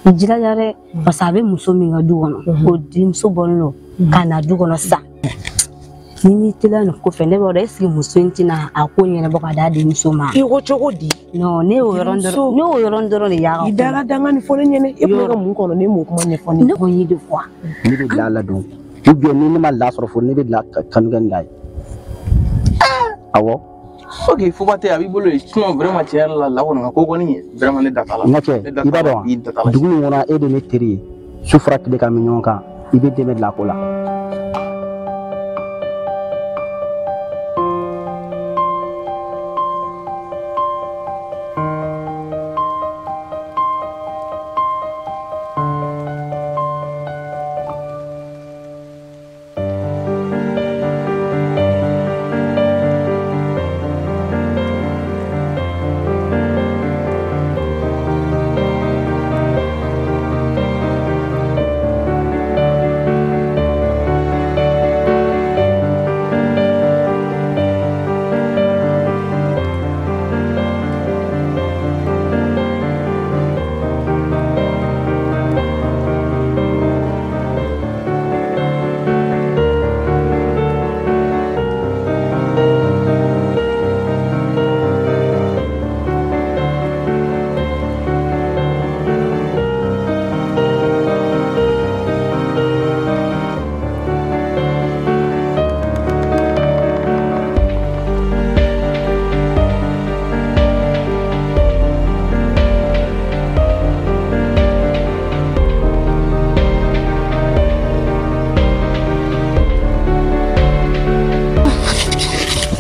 I jilaja dɛ parce que a bɛ muso min ka du kɔnɔ o denmuso bɔlen don ka na du kɔnɔ sisan. Ni m'i teliya nin ko fɛ ne b'a dɔn est ce que muso in tɛna a ko ɲɛnabɔ ka d'a denmuso ma. I ko cogo di? Non, ne y'o yɔrɔnin dɔrɔn ne y'o yɔrɔnin dɔrɔn de y'a ka I dala danga ni fɔ ne ɲɛnɛ e kun bɛ ka mun kɔnɔ ne m'o kuma ɲɛfɔ ne. Ne ko ye de quoi. Ne bɛ bila la don ou bien ni ne ma la sɔrɔ fo ne bɛ bila kanu kɛ nin la ye. Awɔ. Ok, Fouba tɛ a b'i bolo yen sinon vraiment tiɲɛ yɛrɛ la la kɔni ka ko kɔni vraiment ne da t'a la. N ka cɛ i b'a dɔn dugu in kɔnɔ e de ne teri ye su fara tile kan bɛ ɲɔgɔn kan i bɛ dɛmɛ bila ko la.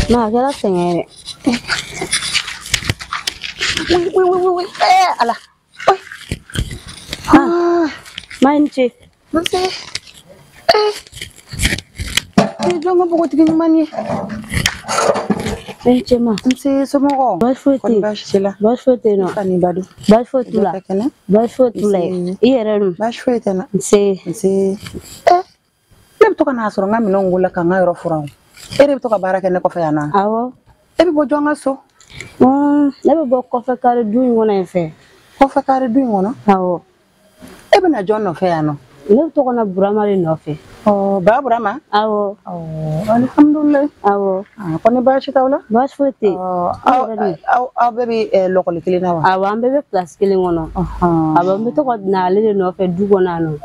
Ma a kɛra sɛgɛn ye dɛ. Oui, oui, oui, oui. Eh, ala. Oui. Ah. Ma i ni ce. Nse. Eh. I jɔn ka npogotigi ɲuman ye. I ni ce ma. Nse somɔgɔw. Baasi foyi tɛ yen. Kɔni baasi t'i la. Baasi foyi tɛ yen nɔ. Fa ni ba dun. Baasi foyi t'u la. Bɛɛ ka kɛnɛ. Baasi foyi t'u la. I yɛrɛ dun. Baasi foyi tɛ n na. Nse. Nse. Eh. Ne bɛ to ka n'a sɔrɔ n ka minɛnw ko la ka n ka yɔrɔ furan o. E de bɛ to ka baara kɛ ne kɔfɛ yan nɔ. Awɔ. E bɛ bɔ jɔn ka so? Ne bɛ bɔ kɔfɛ kari du in kɔnɔ yen fɛ. Kɔfɛ kari du in kɔnɔ? Awɔ. E bɛ na jɔn nɔfɛ yan nɔ? Ne bɛ to ka na Burama de nɔfɛ. Ɔ ba Burama? Awɔ. Ɔ alihamudulilayi. Awɔ. Ko ni baasi t'aw la? Baasi foyi tɛ yen. Aw bɛɛ bɛ lɔkɔli kelen na wa? Awɔ, an bɛɛ bɛ kilasi kelen kɔnɔ. Awɔ, n bɛ to ka na ale de nɔfɛ du kɔnɔ yan nɔ.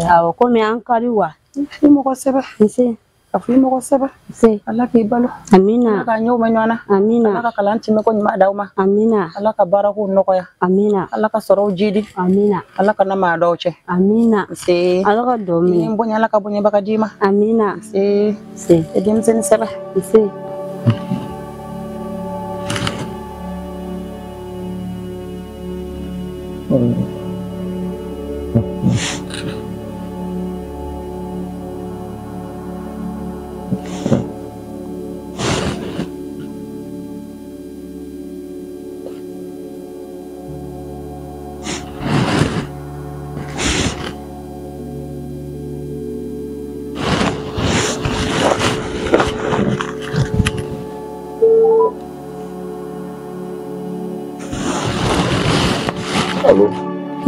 Awɔ, komi an kari wa. I mɔgɔ sɛbɛ. Nse. Ka fɔ i mɔgɔ sɛbɛ. Nse. Ala k'i balo. Amina. Ala k'a ɲɛw mɛn ɲɔgɔn na. Amina. Ala ka kalan timɛko ɲuman d'aw ma. Amina. Ala ka baarakow nɔgɔya. Amina. Ala ka sɔrɔw jidi. Amina. Ala kana maa dɔw cɛ. Amina. Nse. Ala ka dɔ minɛ. I ye n bonya, Ala ka bonyabaga d'i ma. Amina. Nse. Nse. I denmisɛnnin sɛbɛ. Nse.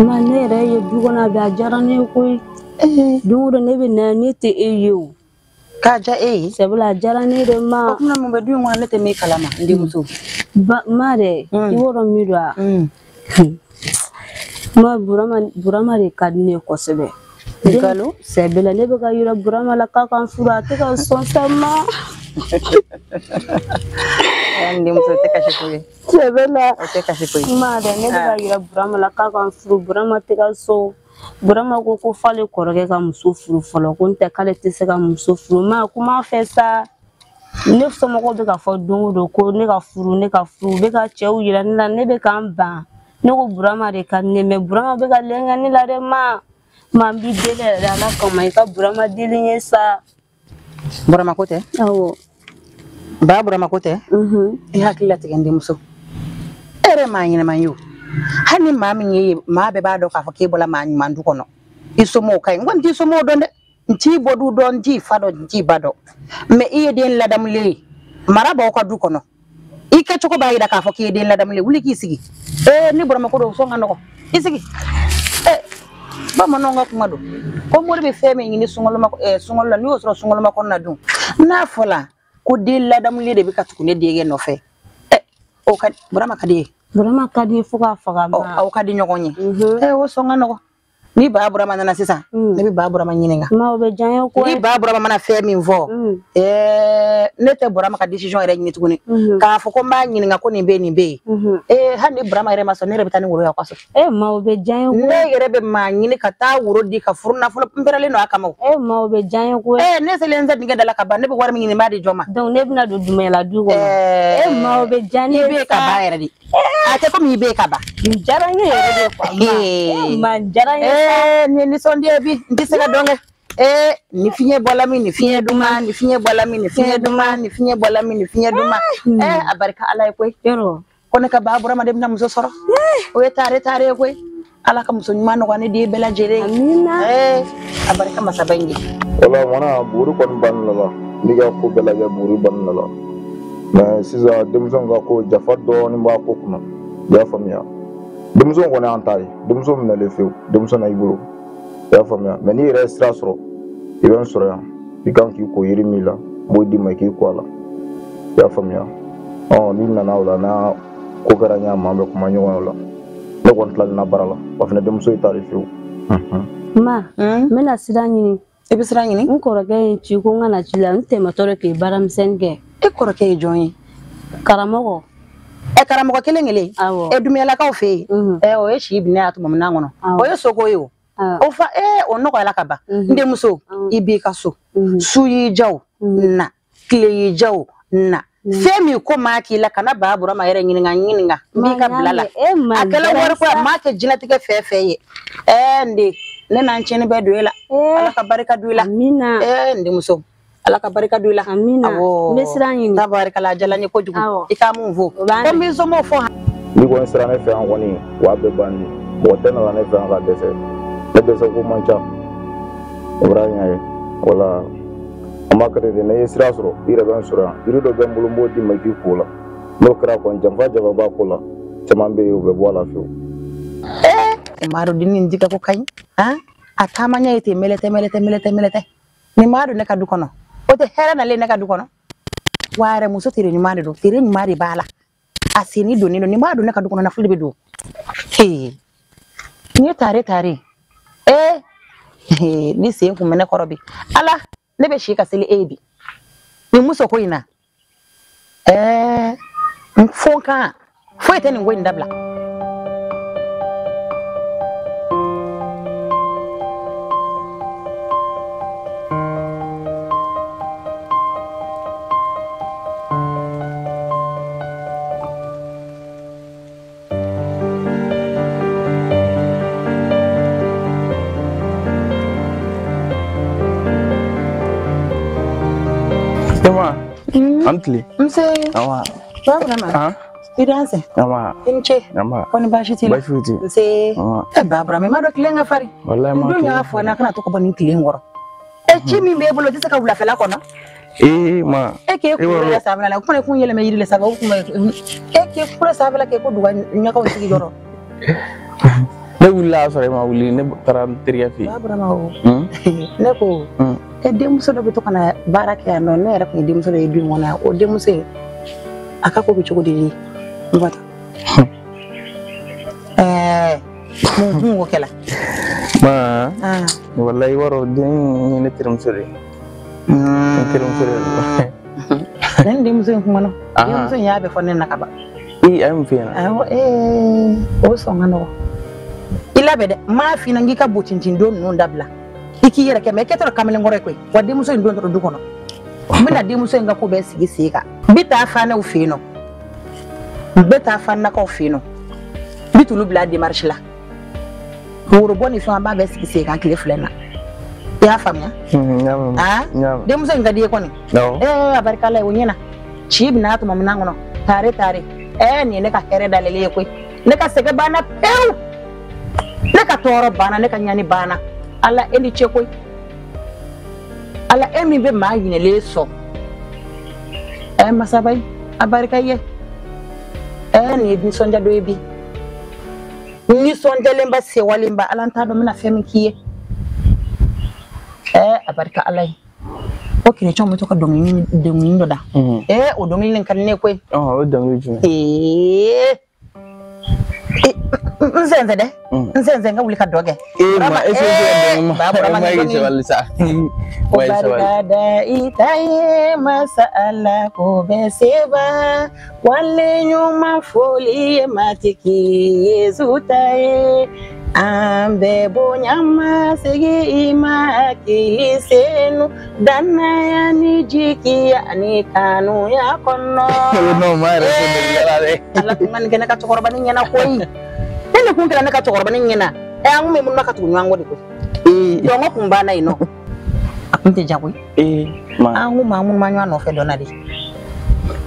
Ma ne yɛrɛ ye du kɔnɔ bi a diyara ne ye koyi. Don o don ne bɛ na ne tɛ e ye o. K'a diya e ye? Sabula a diyara ne de ma. O tuma mun bɛ du in kɔnɔ ne tɛ min kalama n denmuso. Ba ma dɛ i b'o dɔn min don wa? Ma Burama de ka di ne ye kosɛbɛ. Nkalon? Sabula ne bɛ ka yira Burama la k'a ka n furu a tɛ ka sɔn sa ma. N denmuso tɛ kasi koyi. Sabula. O tɛ kasi koyi. Ma dɛ ne bɛ ka yira Burama la k'a ka n furu Burama tɛ ka sɔn. Burama ko ko f'ale kɔrɔkɛ ka muso furu fɔlɔ ko n tɛ k'ale tɛ se ka muso furu ma kuma fɛ sa. Ne somɔgɔw bɛ ka fɔ don o don ko ne ka furu ne ka furu u bɛ ka cɛw yira ne la ne bɛ ka n ban. Ne ko Burama de ka di ne mais Burama bɛ ka lɛnkɛ ne la dɛ ma. Ma n b'i deli yɛrɛ Ala kama i ka Burama deli n ye sa. Burama ko tɛ? Awɔ. Ba Burama ko tɛ? I hakili latigɛ n denmuso. E yɛrɛ maa ɲɛnama ye o. Hali ni maa min ye maa bɛɛ b'a dɔn k'a fɔ k'e bɔra maa ɲuman du kɔnɔ. I somɔgɔw ka ɲi. N kɔni t'i somɔgɔw dɔn dɛ. N t'i bɔ du dɔn, n t'i fa dɔn, n t'i ba dɔn. Mais i ye den ladamulen ye. Mara b'aw ka du kɔnɔ. I kɛcogo b'a jira k'a fɔ k'i ye den ladamulen ye. Wuli k'i sigi. Ee ni Burama ko don, sɔn ka nɔgɔn. I sigi. Bamananw ka kuma don ko mori bɛ fɛn min ɲini sunkalo la n'i y'o sɔrɔ sunkaloma kɔnɔna dun n'a fɔla ko den ladamulen de bɛ ka tugu ne denkɛ nɔfɛ o ka Burama ka di ye. Burama ka di fo k'a faga ma. Aw ka di ɲɔgɔn ye. O sɔn ka nɔgɔ. Ni ba Burama nana sisan ne bɛ ba Burama ɲininka. Ma o bɛ diya n ye ko. Ni ba Burama mana fɛn min fɔ ne tɛ Burama ka décision yɛrɛ ɲini tuguni. K'a fɔ ko n b'a ɲininka ko nin bɛ yen nin bɛ yen. Hali ni Burama yɛrɛ ma sɔn ne yɛrɛ bɛ taa ni woro ye a ka so. Ma o bɛ diya n ye ko. Ne yɛrɛ bɛ maa ɲini ka taa woro di ka furu nafolo n pɛrɛlen don a kama o. Ma o bɛ diya n ye ko. Ne selen n tɛ dingɛ da la ka ban ne bɛ wari min ɲini n b'a di jɔn ma. Donc ne bɛna don Dumɛla du kɔnɔ. Ma o bɛ diya ne ye. I bɛ ka ban yɛrɛ de. A tɛ komi i bɛ ka ban. Nin diyara n ye yɛrɛ de quoi. Ma nin diyara n ye. Nin ye nisɔndiya bi n tɛ se ka dɔn kɛ. Ni fiɲɛ bɔla min ni fiɲɛ duman ni fiɲɛ bɔla min ni fiɲɛ duman ni fiɲɛ bɔla min ni fiɲɛ duman. A barika Ala ye koyi. Yɔrɔ. Ko ne ka ba Burama de bɛna muso sɔrɔ. O ye taare taare ye koyi. Ala ka muso ɲuman nɔgɔya ne den bɛɛ lajɛlen. Amina. A barika masaba in ye. Wala mwana buru kɔni banni la n'i ka ko bɛɛ lajɛ buru banni la. Mais sisan denmisɛnw ka ko jafa dɔɔnin b'a ko kunna. I y'a faamuya. Denmisɛnw kɔni y'an ta ye. Denmisɛnw minɛlen fiyewu. Denmisɛn na i bolo. I y'a faamuya. Mais n'i yɛrɛ ye sira sɔrɔ i bɛ n sɔrɔ yan. I kan k'i ko yiri min la n b'o d'i ma i k'i ko a la. I y'a faamuya. N'i nana o la n'a ko kɛra ɲa ma an bɛ kuma ɲɔgɔn ye o la. Ne kɔni tilalen na baara la. Wa fɛnɛ denmuso y'i ta de fiyewu. Ma n bɛna sira ɲini. I bɛ sira ɲini? N kɔrɔkɛ ye n ci ko n ka na ci la n tɛmɛtɔ de k'i baaramisɛnnin kɛ. E kɔrɔkɛ ye jɔn ye? Karamɔgɔ. Karamɔgɔ kelen kelen. Awɔ. Dumuyalakaw fɛ yen. O ye si binɛ a tuma minan kɔnɔ. O ye soko ye o. O fa o nɔgɔyala ka ban. N denmuso i b'i ka so. Su y'i ja o na tile y'i ja o na. Fɛn min ko maa k'i la kana ba Burama yɛrɛ ɲininka n b'i ka bila la. A kɛla wari ko a maa kɛ diɲɛlatigɛ fɛn fɛn ye. N den ne n'an tiɲɛni bɛɛ don e la. Ala ka barika don i la. Amina. N denmuso. Ala ka barika don i la. Amina. N bɛ sira ɲini. Tabarikala a diyara n ye kojugu. I ka mun fɔ? Ko n b'i somɔgɔw fɔ. N'i kɔni sera ne fɛ yan kɔni o y'a bɛɛ bannen ye. Mɔgɔ tɛ nana ne fɛ yan ka dɛsɛ. Ne dɛsɛ ko man ca. O bɔra ɲɛ ye. Wala an b'a kɛ ten de n'i ye sira sɔrɔ i yɛrɛ bɛ n sɔrɔ yan. Yiri dɔ bɛ n bolo n b'o d'i ma i k'i ko la. N'o kɛra kɔni janfa janfa b'a ko la. Caman bɛ yen u bɛ bɔ a la fiyewu. Maa dɔn dennin in jika ko ka ɲi. A taama ɲɛ ye ten mɛlɛtɛ mɛlɛtɛ mɛlɛtɛ mɛlɛtɛ. Nin maa don ne ka du kɔnɔ. O tɛ hɛrɛ nalen ne ka du kɔnɔ. Wa yɛrɛ muso tere ɲuman de don. Tere ɲuman de b'a la. A senni donnen don. Nin maa don ne ka du kɔnɔ nafolo de bɛ don. Nin ye taare taare. Ni sen kun bɛ ne kɔrɔ bi. Ala ne bɛ si ka seli e ye bi. Nin muso ko in na. N fo n kan foyi tɛ nin ko in dabila. An tile. Nse. Awa. Ba Burama. I danse. Awa. I ni ce. Awa. Ko ni baasi t'i la? Baasi foyi tɛ. Nse. Awa. Ba Burama i m'a dɔn tile ka farin. Walahi ma. N dun y'a fɔ n'a kana to ka bɔ nin tile in kɔrɔ. Ci min b'e bolo o tɛ se ka wulafɛla kɔnɔ. Ma. E k'e kunkolo la sanfɛla la o kuma kun yɛlɛma yiri la sanfɛ o kuma e k'e kunkolo sanfɛla k'e ko duga ɲagaw sigi yɔrɔ. Ne wulila y'a sɔrɔ e ma wuli ne taara n terikɛ fɛ yen. Ba Burama o. Ne ko. Denmuso dɔ bɛ to ka na baara kɛ yan nɔ ne yɛrɛ tun ye denmuso dɔ ye du in kɔnɔ yan o denmuso in a ka ko bɛ cogo di n ba ta mun ko kɛla. Ma walayi i b'a dɔn den in ye ne terimuso de ye. Ne terimuso de don. Ne ni denmuso in kumana denmuso in y'a bɛɛ fɔ ne na ka ban. A ye mun f'i ɲɛna. Awɔ o sɔn ka nɔgɔn. I labɛn dɛ n m'a f'i ɲɛna k'i ka botincin don ninnu dabila. I k'i yɛrɛ kɛ mɛ i kɛtɔ kamalenkɔrɔ ye koyi wa denmuso in don dɔrɔn du kɔnɔ n bɛna denmuso in ka ko bɛɛ sigi sen kan n bɛ taa fanɛw fɛ yen nɔ n bɛ taa fanakaw fɛ yen nɔ n bɛ t'olu bila démarche la worobɔ ni fɛn an b'a bɛɛ sigi sen kan tile 2 in na i y'a faamuya. Denmuso in ka di i ye kɔni. A barika Ala ye o ɲɛna ci bɛna tuma minan kɔnɔ taare taare nin ye ne ka hɛrɛ dayɛlɛlen ye koyi ne ka sɛgɛn banna pewu ne ka tɔɔrɔ banna ne ka ɲani banna. Ala e ni ce koyi Ala e min bɛ maa ɲinɛlen sɔn masaba a barika i ye nin ye nisɔndiya dɔ ye bi. Nisɔndiyalenba sewalenba Ala n t'a dɔn n bɛna fɛn min k'i ye. A barika Ala ye. O kerecɛnw bɛ to ka dɔnkili dɔ da. O dɔnkili nin ka di ne ye koyi. O dɔnkili jumɛn? N sɛnsɛn dɛ. N sɛnsɛn ka wuli ka dɔ kɛ. Ma e tɛ ma e sabali sa. Ko barika da i ta ye masa Ala ko bɛ seba wale ɲuman foli ye matigi Yesu ta ye. An bɛ bonya ma segin i ma hakili senu danaya ni jigiya ani kanuya kɔnɔ. Non ma yɛrɛ tɛ dɔnkilidala dɛ. Ala tun ka nin kɛ ne ka cɛkɔrɔba nin ɲɛna koyi. Ne de kun kɛra ne ka cɛkɔrɔba nin ɲɛna. An kun bɛ mun na ka tugu ɲɔgɔn kɔ de koyi. Dɔngɔ kun banna yen nɔ. A kun tɛ ja koyi. An kun maa minnu ma ɲɔgɔn nɔfɛ dɔn na de.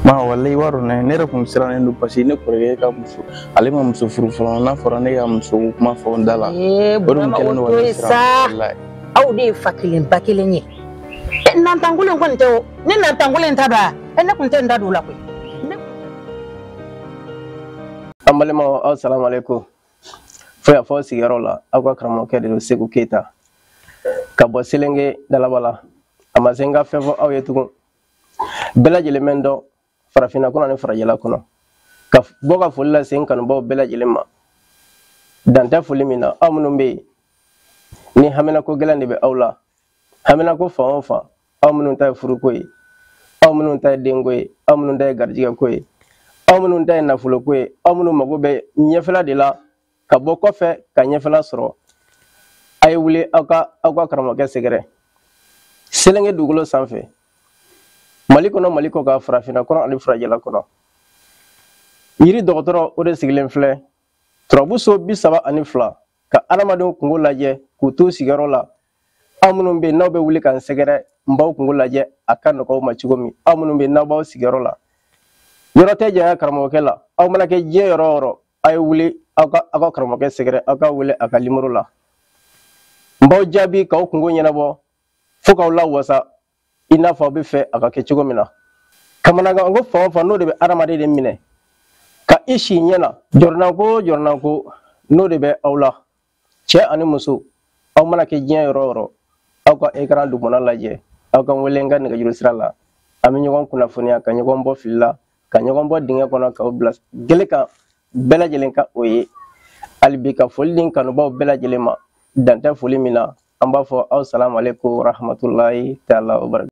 Ma walayi i b'a dɔn ne yɛrɛ kun sirannen don parce que ne kɔrɔkɛ ka muso ale ma muso furu fɔlɔ n'a fɔra ne ka muso kuma fɔ n da la. O de kun kɛlen don ka ne siran. Aw de ye fa kelen ba kelen ye. Nantankolen kɔni tɛ o ni nantankolen ta don a ne kun tɛ n da don o la koyi. An balimaw aw salamu aleykum. Fo yan fɔ sigiyɔrɔ la aw ka karamɔgɔkɛ de don Seku Keyita ka bɔ Selenge Dalaba la. A ma se n ka fɛn fɔ aw ye tugun. Bɛɛ lajɛlen bɛ n dɔn farafinna kɔnɔ ani farajɛla kɔnɔ. Ka bɔ ka foli lase n kanubaw bɛɛ lajɛlen ma. Dan tɛ foli min na aw minnu bɛ yen ni haminako gɛlɛn de bɛ aw la. Haminako fan o fan aw minnu ta ye furuko ye, aw minnu ta ye denko ye, aw minnu ta ye garijɛgɛko ye, aw minnu ta ye nafoloko ye, aw minnu mago bɛ ɲɛfɛla de la ka bɔ kɔfɛ ka ɲɛfɛla sɔrɔ. A ye wuli aw ka karamɔgɔkɛ sɛgɛrɛ Selenge dugukolo sanfɛ. Mali kɔnɔ Mali kɔ kan farafinna kɔnɔ ani farajɛla kɔnɔ. Yiri dɔgɔtɔrɔ o de sigilen filɛ turabu so 32 ka adamadenw kungo lajɛ k'u t'u sigiyɔrɔ la. Aw minnu bɛ yen n'aw bɛ wuli ka n sɛgɛrɛ n b'aw kungo lajɛ a ka nɔgɔ aw ma cogo min. Aw minnu bɛ yen n'aw b'aw sigiyɔrɔ la yɔrɔ tɛ janya karamɔgɔkɛ la. Aw mana kɛ diɲɛ yɔrɔ o yɔrɔ a ye wuli aw ka karamɔgɔkɛ sɛgɛrɛ aw ka wele a ka nimoro la. N b'aw jaabi k'aw kungo ɲɛnabɔ fo k'aw lawasa i n'a fɔ aw bɛ fɛ a ka kɛ cogo min na. Kamanagan ko fan o fan n'o de bɛ adamaden de minɛ ka i si ɲɛ na jɔrɔnako o jɔrɔnako n'o de bɛ aw la. Cɛ ani muso aw mana kɛ diɲɛ yɔrɔ o yɔrɔ aw ka écran dugumana lajɛ aw ka n wele n ka nɛgɛjuru sira la. An bɛ ɲɔgɔn kunnafoniya ka ɲɔgɔn bɔ fili la ka ɲɔgɔn bɔ dingɛ kɔnɔ k'aw bila gele kan bɛɛ lajɛlen ka o ye. Hali bi ka foli di n kanubaw bɛɛ lajɛlen ma dan tɛ foli min na. An b'a fɔ aw salamu aleykum rahmatulahi taala wa barakatuh.